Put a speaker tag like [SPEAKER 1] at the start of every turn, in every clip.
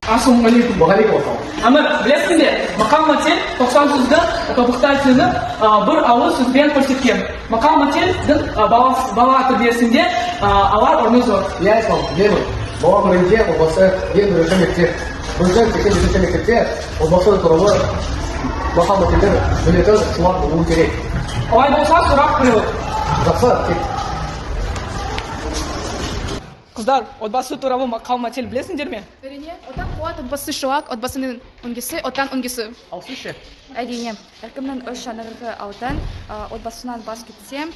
[SPEAKER 1] Ассалаумағалейкум.
[SPEAKER 2] Уағалейкум.
[SPEAKER 1] Әмір, білесің бе, мақал-мәтел 90 сөзді тобықтай тізіп, бір ауыз сөзбен көрсеткен. Мақал-мәтелдің бала тәрбиесінде алар орны зор.
[SPEAKER 2] Иә, Ислам, білемін. Бала өмірінде отбасы ең бірінші мектеп. Біздің 85-ші мектепте отбасы туралы мақал мәтелдер білетін оқушылар болуы керек.
[SPEAKER 1] Олай болса, сұрақ қойылып.
[SPEAKER 2] Жақсы, кет.
[SPEAKER 1] Қыздар, отбасы туралы мақал-мәтел білесіңдер ме?
[SPEAKER 3] Әрине, Отан қуат, отбасы шуақ, отбасының үнгісі, отан үнгісі.
[SPEAKER 2] Ал сіз ше?
[SPEAKER 4] Әрине, әркімнің өз шаңырағы алтын, отбасынан бас кетсе,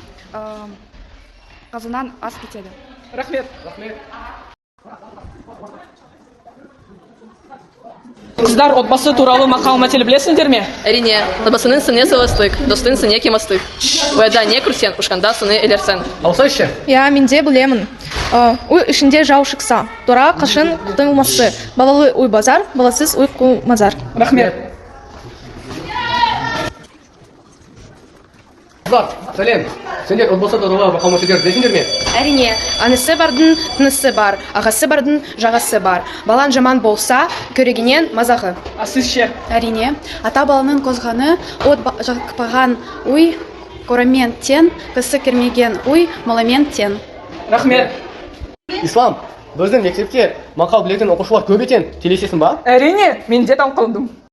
[SPEAKER 4] қазаннан ас кетеді.
[SPEAKER 1] Рахмет.
[SPEAKER 2] Рахмет.
[SPEAKER 1] Қыздар, отбасы туралы мақал-мәтел білесіңдер ме?
[SPEAKER 5] Әрине, отбасының сыны сыйластық, достың сыны кемістік. Ояда не көрсең, ұшқанда сыны ілерсің.
[SPEAKER 2] Ал сіз ше?
[SPEAKER 3] Иә, мен де білемін. Үй ішінде жау шықса, тура қашын құтылмасы. Балалы үй базар, баласыз үй қу мазар.
[SPEAKER 1] Рахмет.
[SPEAKER 2] Қыздар, сәлем. Сендер отбасы туралы мақал мәтелдер білесіңдер ме?
[SPEAKER 6] Әрине, анасы бардың тынысы бар, ағасы бардың жағасы бар. Балаң жаман болса, көрегеннен мазағы.
[SPEAKER 1] А сіз ше?
[SPEAKER 7] Әрине, ата баланың қозғаны от жақпаған үй қорамен тең, кісі кірмеген үй моламен тең.
[SPEAKER 1] Рахмет.
[SPEAKER 2] Ислам, біздің мектепте мақал білетін оқушылар көп екен. Келісесің ба?
[SPEAKER 1] Әрине, мен де таң қалдым.